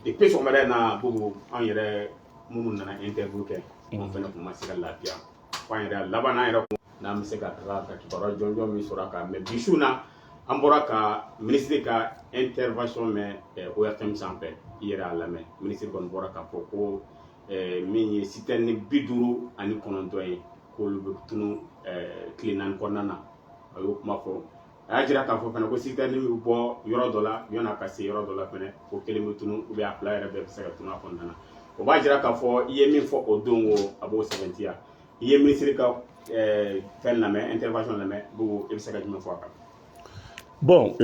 Depuis sɔgɔmada in na, Bubu, an yɛrɛ minnu nana interview kɛ, an fana tun ma se ka lafiya fo an yɛrɛ laban, an yɛrɛ n'an bɛ se ka taga ka kibaruya jɔnjɔn min sɔrɔ a kan. Mais bi su na, an bɔra ka minisiri ka intervention mɛn ORTM sanfɛ. I yɛrɛ y'a lamɛn, minisiri kɔni bɔra k'a fɔ ko min ye citerne 59 ye, k'olu bɛ tunu tile 4 kɔnɔna na. A y'o kuma fɔ. A y'a jira k'a fɔ fana ko citerne bɛ bɔ yɔrɔ dɔ la, yan'a ka se yɔrɔ dɔ la fana, ko kelen bɛ tunu ou bien a fila yɛrɛ bɛɛ bɛ se ka tunu a kɔnɔna na. O b'a jira k'a fɔ i ye min fɔ o don, o a b'o sɛbɛntiya. I ye minisiri ka fɛn lamɛn, intervention lamɛn, Bubu, i bɛ se ka jumɛn fɔ a kan? Bon,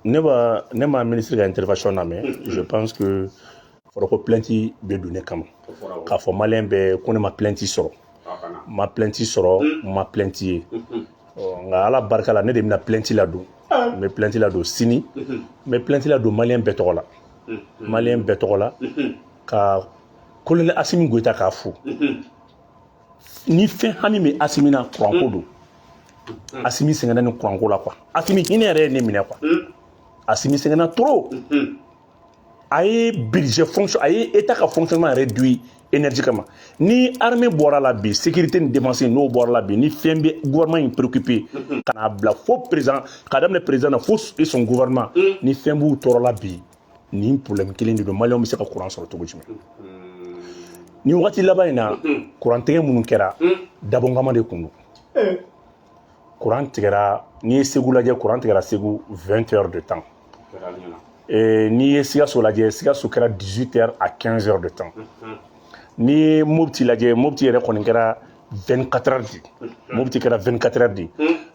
ne ma ministre ka intervention lamɛn. Je pense que fɔra ko plainte bɛ don ne kama. O fɔra o. K'a fɔ maliyɛn bɛɛ ko ne ma plainte sɔrɔ. A kana. Ma plainte sɔrɔ, ma plainte ye. Ɔ, nka Ala barika la, ne de bɛna plainte ladon. N bɛ plainte ladon sini. N bɛ plainte ladon maliyɛn bɛɛ tɔgɔ la. Maliyɛn bɛɛ tɔgɔ la. Ka colonel Assimi Goïta k'a fo. Ni fɛn hami bɛ Assimi na, kuranko don. Assimi sɛgɛnna ni kuranko la quoi. Assimi hinɛ yɛrɛ ye ne minɛ quoi. Assimi sɛgɛnna trop. A ye budget fonction, a ye état ka fonctionnement réduit énergie kama. Ni armée bɔra la bi, sécurité ni défense n'o bɔra la bi, ni fɛn bɛ gouvernement in préoccupé ka n'a bila fo président, k'a daminɛ président na fo et son gouvernement, ni fɛn b'u tɔɔrɔ la bi, nin problème kelen de don. Maliyɛnw bɛ se ka courant sɔrɔ cogo jumɛn? Ni wagati laban in na, courant tigɛ minnu kɛra, dabɔnkama de kun don. Courant tigɛra, n'i ye Segu lajɛ, courant tigɛra Segu 20 heures de temps. Kɛra ɲɛna. N'i ye Sikaso lajɛ, Sikaso kɛra 18 heures à 15 heures de temps. N'i ye Mopti lajɛ, Mopti yɛrɛ kɔni kɛra 24 heures de, Mopti kɛra 24 heures de.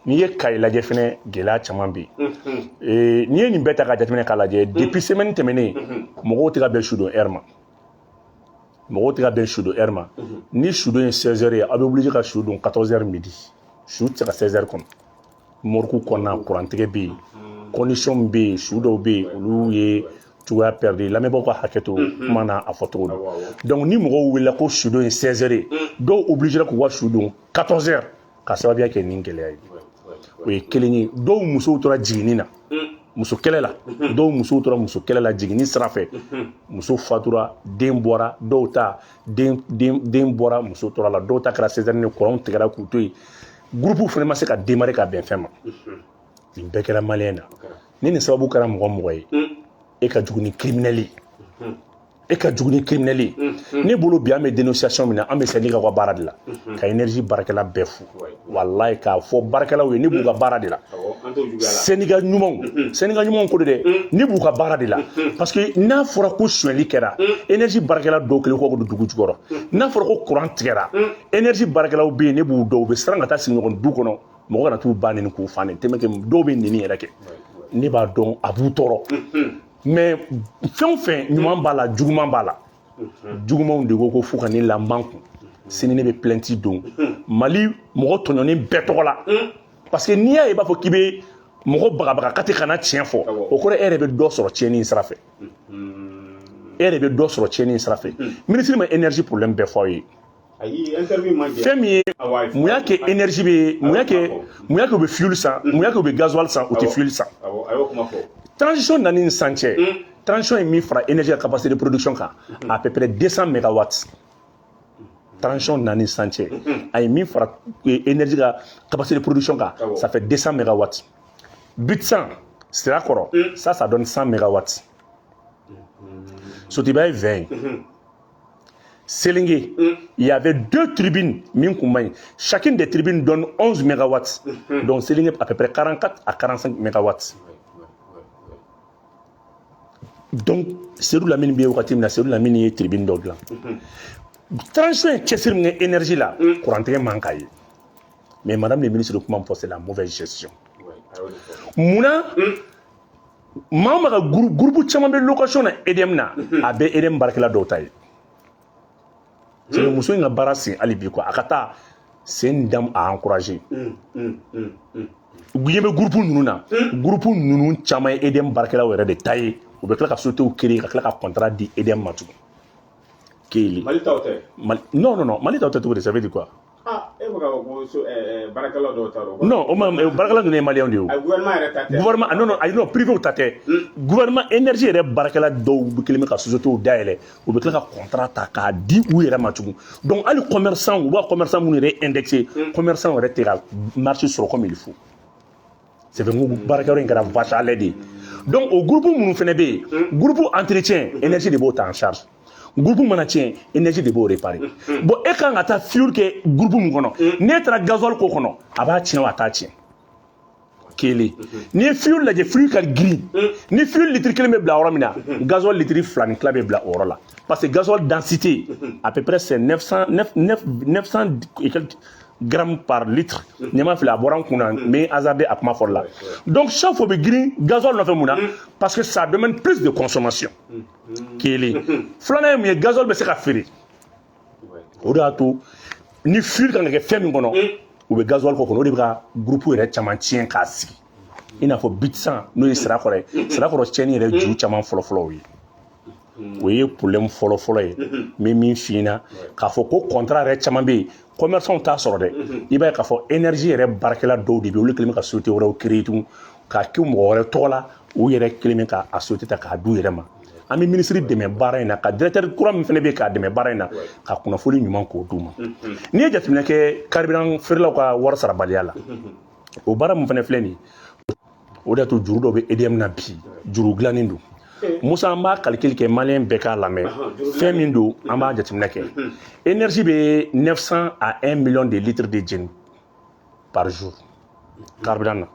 N'i ye Kayi lajɛ fɛnɛ, gɛlɛya caman bɛ yen. N'i ye nin bɛɛ ta k'a jateminɛ k'a lajɛ, depuis semaine tɛmɛnen, mɔgɔw tɛ ka bɛn sudon heure ma, mɔgɔw tɛ ka bɛn sudon heure ma. Ni sudon ye 16 heures ye, aw bɛ obligé ka su don 14 heures midi. Su tɛ se ka 16 heures kɔnɔ. Morgue kɔnɔna, kurantigɛ bɛ yen, condition min bɛ yen, su dɔw bɛ yen, olu ye cogoya perdu. Lamɛnbaaw ka hakɛ to kuma na, a fɔ cogo don. Donc ni mɔgɔw wulila ko sudon ye 16 heures ye, dɔw obligé k'u ka su don 14 heures ka sababuya kɛ nin gɛlɛya ye. O ye kelen ye. Dɔw musow tora jiginni na, muso kɛlɛ la, dɔw musow tora muso kɛlɛ la jiginni sira fɛ, muso fatura, den bɔra. Dɔw ta den bɔra, muso tora la. Dɔw ta kɛra césarienne ni kuranw tigɛra k'u to yen. Groupe fana ma se ka démarrer ka bɛn fɛn ma. Nin bɛɛ kɛra maliyɛn na. Ni nin sababu kɛra mɔgɔ mɔgɔ ye, e ka jugu ni criminel ye, e ka jugu ni criminel ye. Ne bolo bi, an bɛ dénonciation min na, an bɛ syndicat ka baara de la, ka énergie baarakɛla bɛɛ fo. Walayi, k'a fɔ baarakɛlaw ye, ne b'u ka baara de la. Awɔ, an t'o juguya la. Syndicat ɲumanw, syndicat ɲumanw ko de dɛ, ne b'u ka baara de la, parce que n'a fɔra ko sonyali kɛra, énergie baarakɛla dɔw kelen kɔ don dugu jukɔrɔ. N'a fɔra ko courant tigɛra, énergie baarakɛlaw bɛ yen, ne b'u dɔn, u bɛ siran ka taa sigiɲɔgɔn du kɔnɔ, mɔgɔ kana t'u ba neni k'u fa neni tɛmɛ kɛ. Dɔw bɛ neni yɛrɛ kɛ, ne b'a dɔn a b'u tɔɔrɔ. Mais fɛn o fɛn ɲuman b'a la, juguman b'a la. Jugumanw de ko fo ka ne laban kun. Sini ne bɛ plainte don Mali mɔgɔ tɔɲɔnen bɛɛ tɔgɔ la, parce que n'i y'a ye i b'a fɔ k'i bɛ mɔgɔ bagabaga k'a tɛ kana tiɲɛ fɔ, o kɔrɔ e yɛrɛ bɛ dɔ sɔrɔ tiɲɛni in sira fɛ, e yɛrɛ bɛ dɔ sɔrɔ tiɲɛni in sira fɛ. Minisiri ma énergie problème bɛɛ fɔ aw ye. Ayi, interview man jɛ. Fɛn min ye, Awɔ. mun y'a kɛ énergie bɛ, mun y'a kɛ u bɛ fuel san, mun y'a kɛ u bɛ gasoil san, u tɛ fuel san? Awɔ, a y'o kuma fɔ. Transition nani ni sisan cɛ, transition ye min fara énergie ka capacité de production kan, à peu près 200 mégawatts. Transition nani sisan cɛ, a ye min fara énergie ka capacité de production kan, ça fait 200 mégawatts. 800 Sirakɔrɔ, ça donne 100 mégawatts. Sotiba ye 20 ye. Sélingué, il y avait deux turbines min kun man ɲi. Chacune des turbines donne 11 mégawatts. Donc Sélingué, à peu près 44 à 45 mégawatts. Donc Seydou Lamine bɛ wagati min na, Seydou Lamine ye turbine dɔ dilan. Transition ye cɛsiri min kɛ énergie la, kurantigɛ man k'a ye. Mais madame le ministre de kuma min fɔ, c'est la mauvaise gestion. A y'o de fɔ. Munna maa o maa ka groupe caman bɛ location na EDM na, a bɛɛ EDM baarakɛla dɔw ta ye. C'est que muso in ka baara sen hali bi quoi, a ka taa, c'est une dame à encourager. U ɲɛ bɛ groupe ninnu na, groupe ninnu caman ye EDM baarakɛlaw yɛrɛ de ta ye. U bɛ tila ka société créer ka tila ka contrat di EDM ma tugun. Keli. Mali taw tɛ? Mali, non, non, non, Mali taw tɛ cogo di? Ça veut dire quoi? Ah, e Dɔw bɛ k'a fɔ ko so baarakɛlaw dɔw ta don. Non, o ma, baarakɛla ninnu ye maliyɛnw de ye o. A gouvernement yɛrɛ ta tɛ. Gouvernement, non, non, ayi, non, privé ta tɛ. Gouvernement, énergie yɛrɛ baarakɛla dɔw bɛ kelen bɛ ka société dayɛlɛ, u bɛ tila ka contrat ta k'a di u yɛrɛ ma tugun. Donc hali commerçant, u b'a commerçant minnu yɛrɛ indexé, commerçant yɛrɛ tɛ ka marché sɔrɔ comme il faut. C'est vrai, n ko baarakɛyɔrɔ in kɛra vache à lait de ye. Donc o groupe minnu fana bɛ yen, groupe entretien, énergie de b'o ta en charge. Groupe mana tiɲɛ, énergie de b'o réparer. Bon, e kan ka taa fuel kɛ groupe mun kɔnɔ, n'e taara gasoil k'o kɔnɔ, a b'a tiɲɛ wa a t'a tiɲɛ? Kelen, n'i ye fuel lajɛ, fuel ka girin. Ni fuel litre kelen bɛ bila yɔrɔ min na, gasoil litre fila ni tila bɛ bila o yɔrɔ la, parce que gasoil densité, à peu près, c'est 900, 9, 9, 900 et quelques grammes par litre. Ɲɛma filɛ, a bɔra n kun na, n bɛ hasardé a kuma fɔli la. Donc chaque fois bɛ girin gasoil nɔfɛ. Mun na? Parce que ça demande plus de consommation. Kelen, filanan ye mun ye? Gasoil bɛ se ka feere. O de y'a to ni fuel kan ka kɛ fɛn min kɔnɔ, u bɛ gasoil k'o kɔnɔ. O de bɛ ka groupe yɛrɛ caman tiɲɛ k'a sigi, i n'a fɔ Bitsan, n'o ye Sirakɔrɔ ye. Sirakɔrɔ tiɲɛni yɛrɛ ju caman fɔlɔfɔlɔ ye, o ye problème fɔlɔfɔlɔ ye. N bɛ min f'i ɲɛna k'a fɔ ko contrat yɛrɛ caman bɛ yen, commerçant t'a sɔrɔ dɛ. I b'a ye k'a fɔ énergie yɛrɛ baarakɛla dɔw de bɛ yen, olu kɛlen bɛ ka société wɛrɛw créer tugun k'a kɛ mɔgɔ wɛrɛ tɔgɔ la, u yɛrɛ kɛlen bɛ ka a société ta k'a d'u yɛrɛ ma. An bɛ ministre dɛmɛ baara in na, ka directeur kura min fana bɛ yen k'a dɛmɛ baara in na, ka kunnafoni ɲuman k'o d'u ma. N'i ye jateminɛ kɛ carburant feerelaw ka wari sarabaliya la, o baara min fana filɛ nin ye, o de y'a to juru dɔ bɛ EDM na bi, juru dilannen don. Musa, an b'a calcul kɛ, maliyɛn bɛɛ k'a lamɛn. Fɛn min don, an b'a jateminɛ kɛ. Énergie bɛ 900 à 1 million de litres de jeni par jour carburant na.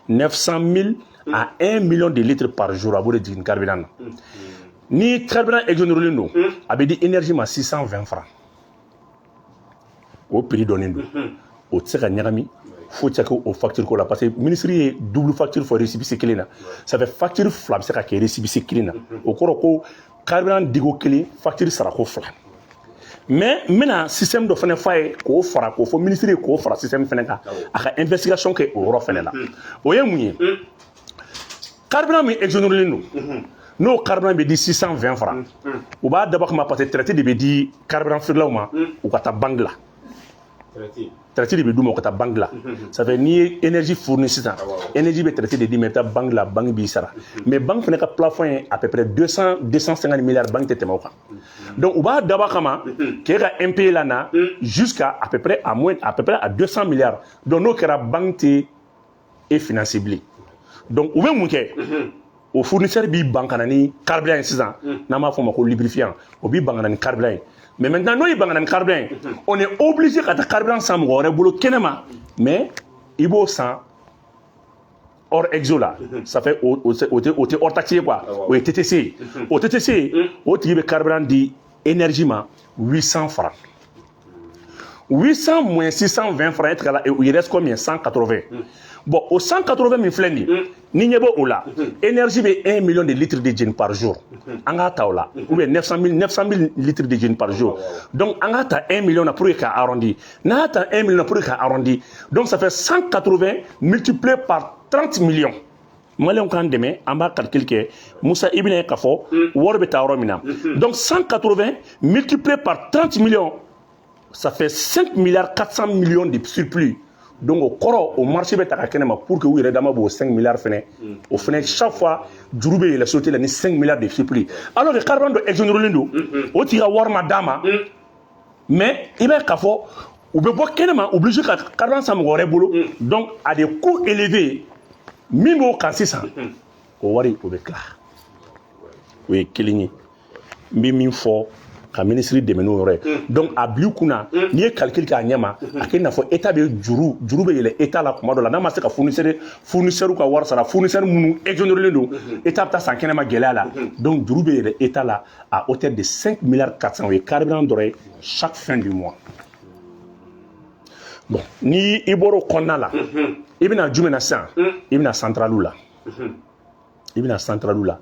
900 000 à 1 million de litres par jour, a b'o de jigin carburant na. Ni carburant exonéré don, a bɛ di énergie ma 620 francs. O prix dɔnnen don, o tɛ se ka ɲagami, foyi tɛ se ka o facture ko la, parce que ministre ye double facture fɔ récépissé kelen na. Ça fait facture fila bɛ se ka kɛ récépissé kelen na. O kɔrɔ ko carburant diko kelen, facture sarako fila. Mais n bɛna système dɔ fana f'a ye k'o fara, k'o fɔ ministre ye k'o fara système fana kan, a ka investigation kɛ o yɔrɔ fana la. O ye mun ye? Carburant min exonéré don, n'o carburant bɛ di 620 francs, u b'a dabɔ kama parce que traite de bɛ di carburant feerelaw ma, u ka taa banque la. Traite de bɛ d'u ma, u ka taa banque la. Ça fait n'i ye énergie fourni sisan, énergie bɛ traite de d'i ma, i bɛ taa banque la, banque b'i sara. Mais banque fana ka plafond ye à peu près 200, 250 milliards, banque tɛ tɛmɛ o kan. Donc u b'a dabɔ a kama k'e ka impayé la na jusqu'à à peu près à moins, à peu près à 200 milliards. Donc n'o kɛra, banque tɛ e financer bilen. Donc u bɛ mun kɛ? O fournisseur b'i ban ka na ni carburant ye sisan, n'an b'a fɔ o ma ko lubrifiant. O b'i ban ka na ni carburant ye. Mais maintenant, n'o y'i ban ka na ni carburant ye, on est obligé ka taa carburant san mɔgɔ wɛrɛ bolo kɛnɛma. Mais i b'o san hors exo la. Ça fait o tɛ hors taxe ye quoi, o ye TTC ye. O TTC, o tigi bɛ carburant di énergie ma 800 francs. 800 moins 620 francs, e tigɛ la, il reste combien? 180. Bon, o 180 min filɛ nin ye, ni ɲɛ bɛ o la, énergie bɛ 1 million de litres de jeni par jour, an k'a ta o la, ou bien 900 000, 900 000 litres de jeni par jour. Donc an k'a ta 1 million na pour que k'a arrondi. N'a y'a ta 1 million na pour que k'a arrondi, donc ça fait 180 multiplié par 30 millions. Maliyɛnw k'an dɛmɛ, an b'a calcul kɛ. Musa, i bɛna ye k'a fɔ wari bɛ taa yɔrɔ min na. Donc 180 multiplié par 30 millions, ça fait 5 milliards 400 millions de surplus. Donc o kɔrɔ, o marché bɛ ta ka kɛnɛ ma pour que u yɛrɛ dama b'o 5 milliards fɛnɛ, o fɛnɛ, chaque fois juru bɛ yɛlɛ société la ni 5 milliards de surplus, alors que carburant dɔ exonéré don, o tigi ka wari ma d'a ma. Mais i b'a ye k'a fɔ u bɛ bɔ kɛnɛ ma, obligé ka carburant san mɔgɔ wɛrɛ bolo, donc à des coûts élevés. Min b'o kan sisan, o wari o bɛ tila. O ye kelen ye. N bɛ min fɔ ka ministre dɛmɛ n'o yɔrɔ ye. Donc a bil'i kunna, n'i ye calcul kɛ a ɲɛ ma, a kɛ i n'a fɔ état bɛ juru bɛ yɛlɛ état la kuma dɔ la, n'a ma se ka fournisseur ka wari sara, fournisseur minnu exonéré don, état bɛ taa san kɛnɛ ma gɛlɛya la. Donc juru bɛ yɛlɛ état la à hauteur de 5 milliards 400. O ye carburant dɔrɔn ye chaque fin du mois. Bon, ni i bɔra o kɔnɔna la, i bɛna jumɛn na sisan? I bɛna centrale la. I bɛna centrale la,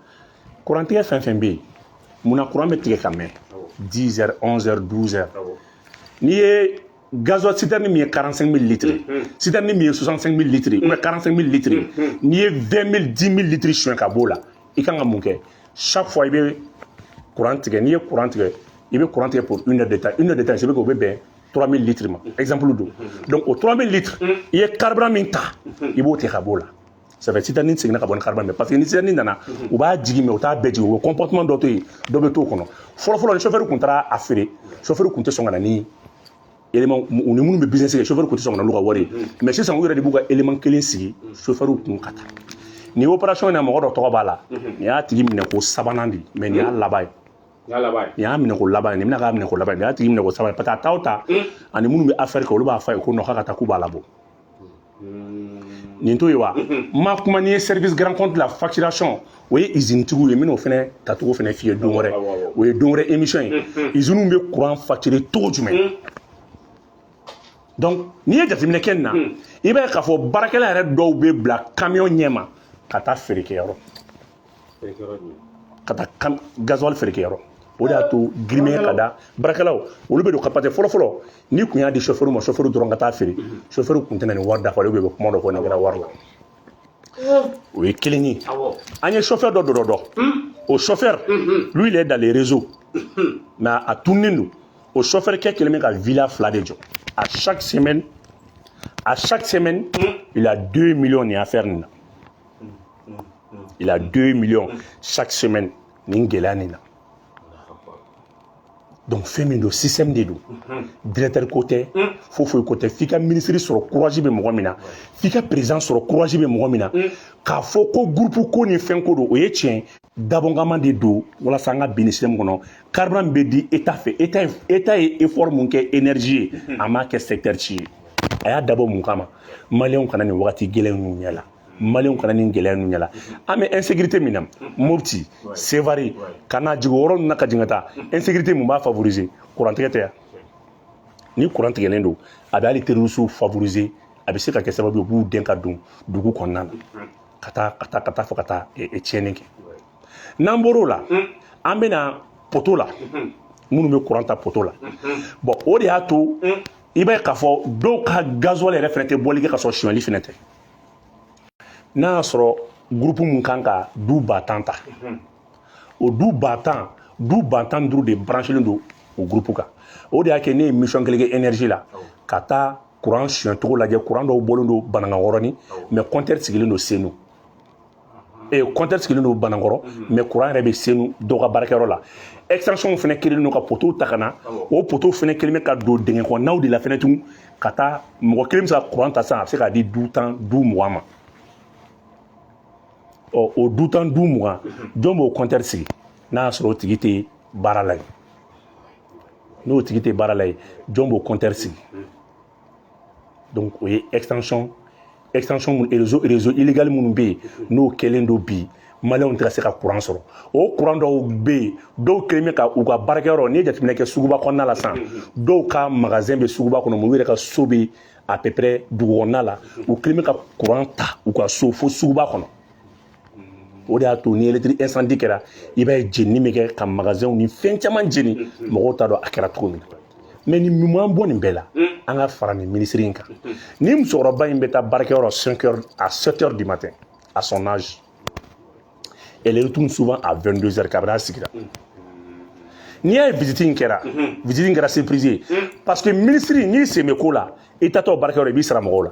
kurantigɛ fɛn fɛn bɛ yen, munna courant bɛ tigɛ ka mɛn 10 heures, 11 heures, 12 heures? N'i ye gasoil citerne min ye 45 000 litres, citerne min ye 65 000 litres ou bien 45 000 litres, n'i ye 20 000, 10 000 litres suɲɛ ka b'o la, i kan ka mun kɛ? Chaque fois i bɛ courant tigɛ. N'i ye courant tigɛ, i bɛ courant tigɛ pour une heure de temps. Une heure de temps, c'est que o bɛ bɛn 3000 litres ma, exemple don. Donc o 3000 litres, i ye carburant min ta, i b'o tigɛ ka b'o la. Ça fait citerne seginna ka bɔ ni carburant, parce que ni citerne nana, u b'a jigin, mais u t'a bɛɛ jigin. U bɛ compartiment dɔ to yen, dɔ bɛ t'o kɔnɔ. Fɔlɔ fɔlɔ, ni chauffeur kun taara a feere, chauffeur kun tɛ sɔn ka na ni élément. U ni minnu bɛ business kɛ, chauffeur kun tɛ sɔn ka na n'u ka wari ye. Mais sisan, u yɛrɛ de b'u ka élément kelen sigi chauffeur kun ka taa. Nin opération in na, mɔgɔ dɔ tɔgɔ b'a la. Nin y'a tigi minɛ ko sabanan de, mais nin y'a laban ye. Nin y'a minɛ ko laban ye, nin bɛna k'a minɛ ko laban ye. Nin y'a tigi minɛ ko sabanan ye, parce que a t'aw ta ani minnu bɛ affaire kɛ, olu b'a fɔ a ye ko non, k'a ka taa, k'u b'a labɔ. Nin t'o ye wa? N ma kuma n'i ye service grand compte la facturation, o ye usine tigiw ye. N bɛn'o fɛnɛ tacogo fɛnɛ f'i ye don wɛrɛ, o ye don wɛrɛ émission ye. Usines bɛ courant facturer cogo jumɛn? Donc n'i ye jateminɛ kɛ nin na, i b'a ye k'a fɔ baarakɛla yɛrɛ dɔw bɛ bila camion ɲɛma ka taa feerekɛyɔrɔ, ka taa gasoil feerekɛyɔrɔ. O de y'a to girimɛ ka da baarakɛlaw, olu bɛ don ka, parce que fɔlɔ fɔlɔ, n'i kun y'a di chauffeur ma, chauffeur dɔrɔn ka taa feere, chauffeur kun tɛna nin wari dafalen bɛ kuma dɔ fɔ nin kɛra wari la. O ye kelen ye. An ye chauffeur dɔ dɔ, o chauffeur, lui, il est dans les réseaux, mais a tununnen don. O chauffeur kɛ kelen bɛ ka villa fila de jɔ. À chaque semaine, à chaque semaine, il a 2 millions nin affaire nin na. Il a 2 millions chaque semaine nin gɛlɛya nin na. Donc fɛn min don, système de don, directeur ko tɛ, foyi foyi ko tɛ. F'i ka ministre sɔrɔ, courage bɛ mɔgɔ min na, f'i ka président sɔrɔ, courage bɛ mɔgɔ min na k'a fɔ ko groupe ko ni fɛn ko don. O ye tiɲɛ dabɔnkama de don walasa an ka bin nin système kɔnɔ. Carburant min bɛ di état fɛ, état ye effort mun kɛ énergie ye, a m'a kɛ secteur ci ye. A y'a dabɔ mun kama? Maliyɛnw kana nin wagati gɛlɛn ninnu ɲɛ la, maliyɛnw kana nin gɛlɛya ninnu ɲɛ la. An bɛ insécurité min na, Mopti, Sevare, ka na jigin o yɔrɔ ninnu na, ka jigin ka taa, insécurité mun b'a favoriser? Courant tigɛ tɛ yan? Ni courant tigɛlen don, a bɛ hali terroristes favoriser. A bɛ se ka kɛ sababu ye, u b'u den ka don dugu kɔnɔna na, ka taa ka taa ka taa fɔ ka taa tiɲɛni kɛ. N'an bɔr'o la, an bɛna poteau la, minnu bɛ courant ta poteau la. Bon, o de y'a to i b'a ye k'a fɔ dɔw ka gasoil yɛrɛ fɛnɛ tɛ bɔli kɛ ka sɔrɔ sonyali fɛnɛ tɛ. N'a y'a sɔrɔ groupe mun kan ka du 10 000 ta, o du 10 000, du 15 000 de branchelen don o groupe kan. O de y'a kɛ ne ye mission kelen kɛ énergie la, ka taa courant suɲɛcogo lajɛ. Courant dɔw bɔlen don Banankɔrɔni, mais compteur sigilen don Senu. Compteur sigilen don Banankɔrɔ, mais courant yɛrɛ bɛ Senu dɔw ka baarakɛyɔrɔ la. Extension fɛnɛ kelen don ka poteau ta ka na, o poteau fɛnɛ kelen bɛ ka don dingɛ kɔnɔnaw de la fɛnɛ tugun ka taa. Mɔgɔ kelen bɛ se ka courant ta sisan, a bɛ se k'a di du 10, du 20 ma. Ɔ, o du 10, du 20, jɔn b'o compteur sigi n'a y'a sɔrɔ o tigi tɛ baara la yen? N'o tigi tɛ baara la yen, jɔn b'o compteur sigi? Donc o ye extension mun, réseau illégal minnu bɛ yen, n'o kɛlen don bi, maliyɛnw tɛ ka se ka courant sɔrɔ. O courant dɔw bɛ yen, dɔw kɛlen bɛ ka u ka baarakɛyɔrɔ. N'i ye jateminɛ kɛ suguba kɔnɔna la sisan, dɔw ka magasin bɛ suguba kɔnɔ, mais u yɛrɛ ka so bɛ à peu près dugu kɔnɔna la. U kɛlen bɛ ka courant ta u ka so fo suguba kɔnɔ. O de y'a to ni électrique incendie kɛra, i b'a ye jenini bɛ kɛ ka magasinw ni fɛn caman jeni, mɔgɔw t'a dɔn a kɛra cogo min na. Mais ni mun m'an bɔ nin bɛɛ la, an ka fara nin ministre in kan. Ni musokɔrɔba in bɛ taa baarakɛyɔrɔ 5 heures à 7 heures du matin, à son âge, elle retourne souvent à 22 heures kabini a sigira. N'i y'a ye visite in kɛra, visite in kɛra surprise ye, parce que ministre, n'i sen bɛ ko la, i taatɔ baarakɛyɔrɔ, i b'i sara mɔgɔw la.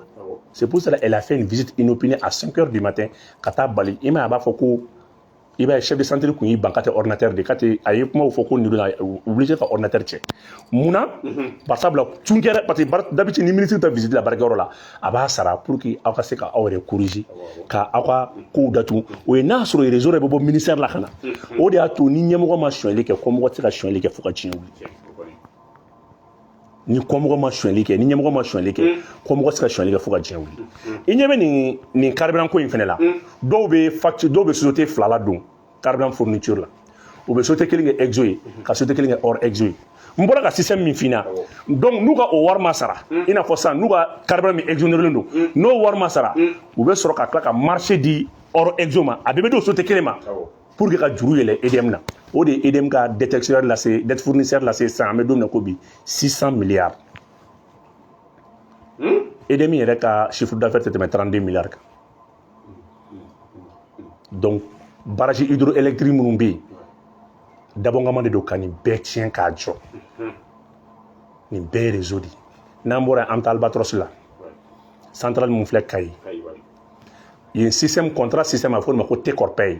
C'est pour cela elle a fait une visite inopinée à 5 heures du matin ka taa bali. I m'a ye, a b'a fɔ ko i b'a ye chef de centre kun y'i ban k'a tɛ ordinateur de k'a tɛ. A ye kumaw fɔ ko nin don, obligé ka ordinateur cɛ. Munna? Bari sabula tun kɛra, parce que d'habitude ni ministre ta visite la baarakɛyɔrɔ la, a b'a sara pour que aw ka se ka aw yɛrɛ corriger, ka aw ka kow datugu. O ye n'a sɔrɔ réseau yɛrɛ bɛ bɔ ministère la ka na. O de y'a to ni ɲɛmɔgɔ ma sonyali kɛ, kɔmɔgɔ tɛ se ka sonyali kɛ fo ka diɲɛ wuli. Ni kɔmɔgɔ ma sonyali kɛ, ni ɲɛmɔgɔ ma sonyali kɛ, kɔmɔgɔ tɛ se ka sonyali kɛ fo ka diɲɛ wuli. I ɲɛ bɛ nin carburant ko in fɛnɛ la, dɔw bɛ facture, dɔw bɛ société fila la don carburant fourniture la. U bɛ société kelen kɛ exo ye, ka société kelen kɛ hors exo ye. N bɔra ka système min f'i ɲɛna. Donc n'u ka o wari ma sara, i n'a fɔ sisan n'u ka carburant min exonéré don, n'o wari ma sara, u bɛ sɔrɔ ka tila ka marché di hors exo ma. A bɛɛ bɛ di o société kelen ma pour que ka juru yɛlɛ EDM na. O de ye EDM ka dette extérieure lase, dette fournisseur lase sisan. An bɛ don min na ko bi, 600 milliards. EDM yɛrɛ ka chiffre d'affaires tɛ tɛmɛ 32 milliards kan. Donc barrage hydroélectrique minnu bɛ yen, dabɔnkama de don ka nin bɛɛ tiɲɛ k'a jɔ. Nin bɛɛ ye réseau de ye. N'an bɔra yen, an bɛ taa Albatros la, centrale mun filɛ Kayi yen, système contrat système, a fɔ o ma ko take or pay.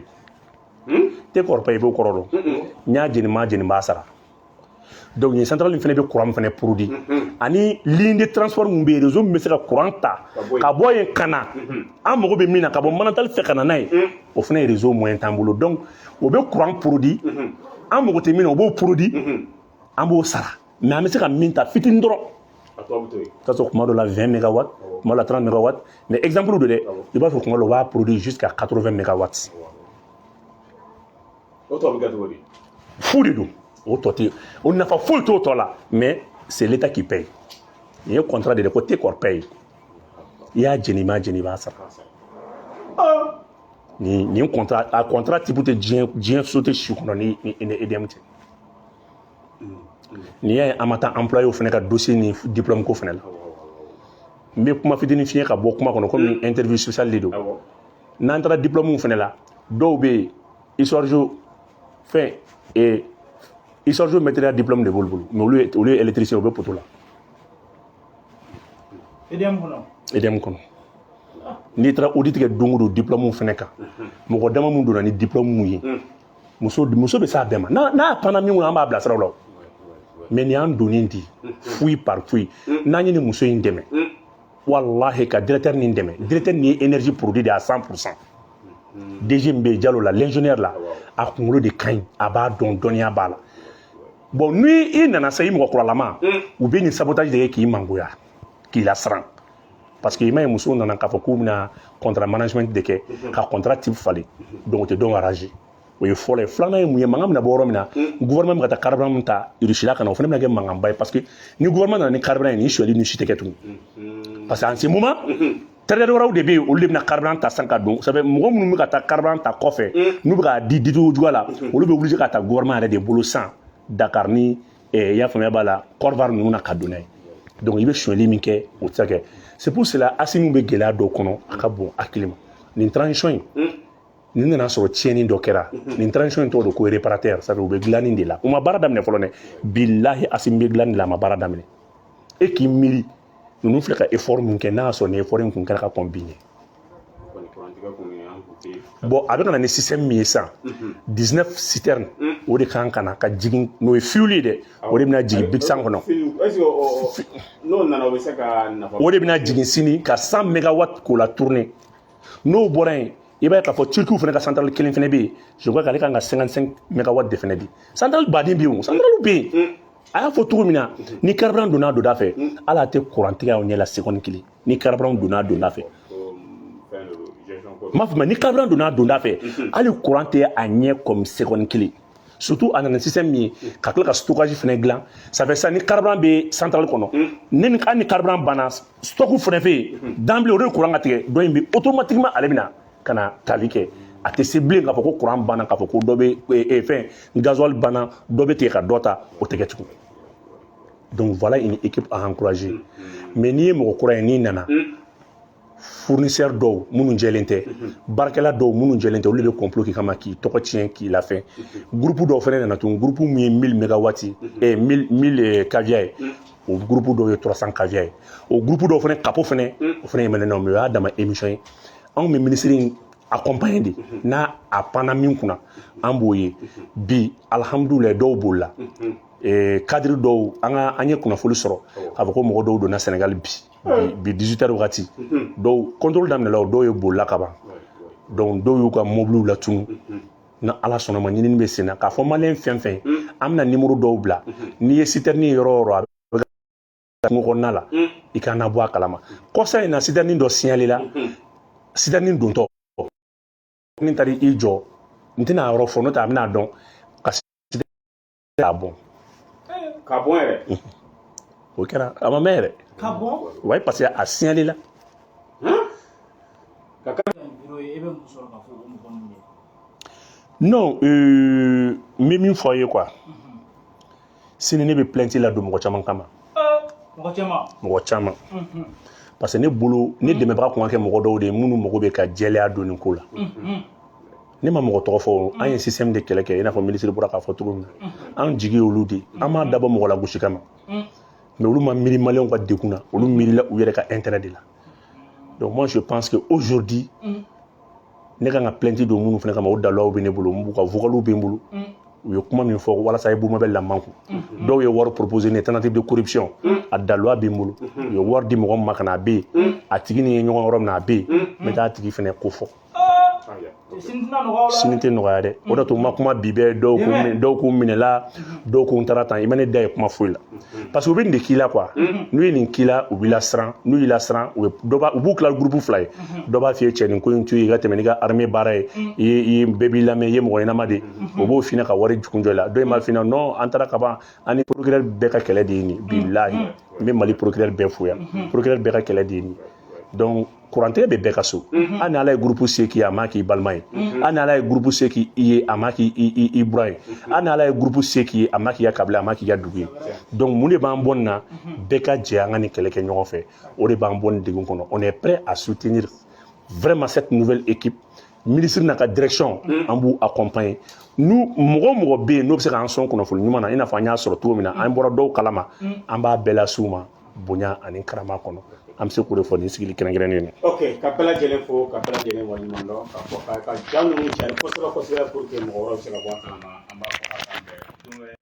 Take or pay, i b'o kɔrɔ dɔn? N y'a jeni, n m'a jeni, n b'a sara. Donc nin centrale in fana bɛ courant min fana produit, ani ligne de transport mun bɛ yen, réseau min bɛ se ka courant ta ka bɔ yen ka na an mago bɛ min na, ka bɔ Manantali fɛ ka na n'a ye, o fana ye réseau moyen t'an bolo. Donc o bɛ courant produit, an mago tɛ min na, o b'o produit, an b'o sara, mais an bɛ se ka min ta fitinin dɔrɔn. I t'a sɔrɔ kuma dɔ la 20 mégawatts, kuma dɔ la 30 mégawatts, mais exemple don dɛ. I b'a sɔrɔ kuma dɔ la o b'a produit jusqu'à 80 mégawatts. O tɔ bɛ kɛ cogo di? Fu de don, o tɔ tɛ, o nafa foyi t'o tɔ la, mais c'est l'État qui paye. Nin ye contrat de ye ko take or pay. I y'a jeni, i m'a jeni, i b'a sara. Nin contrat, a contrat type tɛ diɲɛ société si kɔnɔ ni EDM tɛ. N'i y'a ye an ma taa employé fana ka dossier ni diplôme ko fana la, n bɛ kuma fitinin f'i ye ka bɔ kuma kɔnɔ, komi interview spéciale de don. N'an taara diplôme fana la, dɔw bɛ yen, histoire géo fɛn histoire géo maîtrise diplôme de b'olu bolo, mais olu ye électricien, u bɛ poteau la. EDM kɔnɔ? EDM kɔnɔ. N'i taara audit kɛ don o don diplôme fana kan, mɔgɔ dama mun donna ni diplôme ye, muso bɛ s'a bɛɛ ma. N'a panna min kunna, an b'a bilasira o la. Mais nin y'an donni di fouille par fouille. N'an ye nin muso in dɛmɛ, walahi, ka directeur nin dɛmɛ, directeur nin ye énergie produit de à 100%. DG min bɛ yen, Jalo la, l'ingénieur la, a kunkolo de ka ɲi, a b'a dɔn, dɔnniya b'a la. Bon, ni i nana sa, i mɔgɔ kuralama, u bɛ nin sabotage de kɛ k'i mangoya, k'i lasiran, parce que i m'a ye, musow nana k'a fɔ k'u bɛna contrat management de kɛ, ka contrat type falen. Donc o tɛ dɔn arranger. O ye fɔlɔ ye. Filanan ye mun ye? Mankan bɛna bɔ yɔrɔ min na, gouvernement bɛ ka taa carburant min ta Russie la ka na, o fana bɛna kɛ mankanba ye, parce que ni gouvernement nana ni carburant ye, nin sonyali ni si tɛ kɛ tugun, parce que en ce moment trader wɛrɛw de bɛ yen, olu de bɛna carburant ta san ka don. Ça fait mɔgɔ minnu bɛ ka taa carburant ta kɔfɛ, n'u bɛ k'a di dicogo juguya la, olu bɛ obligé ka ta gouvernement yɛrɛ de bolo san Dakar ni i y'a faamuya b'a la, Corvar ninnu na ka don n'a ye. Donc i bɛ sonyali min kɛ, o tɛ se ka kɛ. C'est pour cela Assimi bɛ gɛlɛya dɔw kɔnɔ, a ka bon hakili ma. Nin transition in, nin nana sɔrɔ tiɲɛni dɔ kɛra. Nin transition in tɔgɔ de ko réparateur. Ça fait u bɛ dilanni de la, u ma baara daminɛ fɔlɔ dɛ. Bilahi, Assimi bɛ dilanni de la, a ma baara daminɛ. E k'i miiri, ninnu filɛ ka effort min kɛ, n'a y'a sɔrɔ nin effort in kun kɛra ka kɔn bi ɲɛ. Bon, a bɛ ka na ni système min ye sisan, 19 citernes, o de kan ka na ka jigin, n'o ye fuel ye dɛ, o de bɛna jigin Biksan kɔnɔ. N'o nana, o bɛ se ka nafa? O de bɛna jigin sini ka 100 mégawatt k'o la tourner. N'o bɔra yen, i b'a ye k'a fɔ Turkiw fana ka centrale kelen fana bɛ yen, je crois qu'ale kan ka 55 mégawatt de fana di. Centrale baden bɛ yen, o centrale bɛ yen. A y'a fɔ cogo min na, ni carburant donna a donda fɛ, hali a tɛ courant tigɛ aw ɲɛ la seconde kelen. Ni carburant donna a donda fɛ, n b'a fɔ ma, ni carburant donna a donda fɛ, hali courant tɛ a ɲɛ comme seconde kelen. Surtout a nana système min ye, ka tila ka stockage fana dilan. Ça fait ça, ni carburant bɛ centrale kɔnɔ, ni hali ni carburant banna, stock fana fɛ yen d'emblée, o de ye courant ka tigɛ dɔ in bɛ automatiquement, ale bɛna ka na tali kɛ. A tɛ se bilen k'a fɔ ko courant banna, k'a fɔ ko dɔ bɛ fɛn gasoil banna, dɔ bɛ tigɛ ka dɔ ta, o tɛ kɛ tugun. Donc voilà une équipe à encourager. Mais n'i ye mɔgɔ kura ye, n'i nana, fournisseur dɔw minnu jɛlen tɛ, baarakɛla dɔw minnu jɛlen tɛ, olu de bɛ complot k'i kama k'i tɔgɔ tiɲɛ, k'i lafɛn. Groupe dɔw fana nana tun, groupe min ye 1000 mégawatts 1000 kVA ye, o groupe dɔw ye 300 kVA ye, o groupe dɔw fana kapo fana, o fana ye maintenant. Mais o y'a dama émission ye. Anw bɛ ministre in accompagner de, n'a a panna min kunna, an b'o ye. Bi, alhamdulilayi, dɔw bolila, cadre dɔw, an ka an ye kunnafoni sɔrɔ k'a fɔ ko mɔgɔ dɔw donna Sénégal bi bi 18 heures wagati. Dɔw contrôle daminɛla, o dɔw ye bolila ka ban. Donc dɔw y'u ka mobiliw latunu. Na Ala sɔnna ma, ɲinini bɛ sen na k'a fɔ malien fɛn fɛn, an bɛna numéro dɔw bila. N'i ye citerne ye yɔrɔ o yɔrɔ, a bɛ kungo kɔnɔna la, i ka na bɔ a kalama. Kɔsa in na, citerne dɔ signalé la, citerne dontɔ ni taara i jɔ, n tɛna a yɔrɔ fɔ, n'o tɛ a bɛna dɔn ka k'a bɔn. Ka bɔn yɛrɛ? O kɛra, a ma mɛn yɛrɛ. Ka bɔn? Ouais, parce que a signalé la. Ka bureau ye, e bɛ mun sɔrɔ ka fɔ o mɔgɔ ninnu ye? Non, n bɛ min fɔ aw ye quoi, sini ne bɛ plainte la don mɔgɔ caman kama. Mɔgɔ caman? Mɔgɔ caman, parce que ne bolo, ne dɛmɛbaga kun ka kɛ mɔgɔ dɔw de ye minnu mago bɛ ka jɛlenya don nin ko la. Ne ma mɔgɔ tɔgɔ fɔ. An ye système de kɛlɛ kɛ, i n'a fɔ ministre bɔra k'a fɔ cogo min na. An jigi y'olu de ye, an m'a dabɔ mɔgɔ la gosi kama. Mais olu ma miiri Maliyɛnw ka degun na, olu miirila u yɛrɛ ka intérêt de la. Donc moi, je pense que aujourd'hui, ne kan ka plainte don minnu fana kama, o daliluw bɛ ne bolo, n b'u ka vocaliw bɛ n bolo, u ye kuma min fɔ walasa Ibou Mabel la manku. Dɔw ye wari proposer ne, tentative de corruption, a daliluwa bɛ n bolo. U ye wari di mɔgɔ min ma ka na, a bɛ yen, a tigi ni ye ɲɔgɔn yɔrɔ min na, a bɛ yen, n bɛ taa a tigi fana ko fɔ. Sini tɛ nɔgɔya dɛ. O de to n ma kuma bi bɛɛ. Dɔw k'u minɛla, dɔw ko n taara tan. I ma ne da ye kuma foyi la, parce que u bɛ nin de k'i la quoi. N'u ye nin k'i la, u b'i lasiran. N'u y'i lasiran, u bɛ dɔ b'a u b'u tila groupe fila ye. Dɔ b'a f'i ye: cɛ, nin ko in to yen, i ka tɛmɛ n'i ka armée baara ye, i ye bɛɛ b'i lamɛn, i ye mɔgɔ ɲɛnama de ye. O b'o f'i ɲɛna ka wari jukun jɔ i la. Dɔ in b'a f'i ɲɛna: non, an taara ka ban. An ni procureur bɛɛ ka kɛlɛ de ye nin. Bilahi, n bɛ Mali procureur bɛɛ fo yan, procureur bɛɛ ka kɛlɛ de ye nin. Donc kurantigɛ bɛ bɛɛ ka so. Hali ni Ala ye groupe se k'i ye, a ma k'i balima ye. Hali ni Ala ye groupe se k'i ye, a ma k'i i buran ye. Hali ni Ala ye groupe se k'i ye, a ma k'i ka kabila, a ma k'i ka dugu ye. Donc mun de b'an bɔ nin na? Bɛɛ ka jɛ an ka nin kɛlɛ kɛ ɲɔgɔn fɛ, o de b'an bɔ nin degun kɔnɔ. On est prêt à soutenir vraiment cette nouvelle équipe, ministre n'a ka direction, an b'u accompagner. Nu mɔgɔ o mɔgɔ bɛ yen n'o bɛ se k'an sɔn kunnafoni ɲuman na, i n'a fɔ an y'a sɔrɔ cogo min na, an bɔra dɔw kalama, an b'a bɛɛ las'u ma bonya ani karama kɔnɔ. An bɛ se k'o de fɔ nin sigili kɛrɛnkɛrɛnnen na. Ok, ka bɛɛ lajɛlen fo, ka bɛɛ lajɛlen waleɲuman dɔn, k'a fɔ ka ja ninnu cari kosɛbɛ kosɛbɛ pour que mɔgɔ wɛrɛw bɛ se ka bɔ a kalama. An b'a fɔ k'a k'an bɛn don wɛrɛ.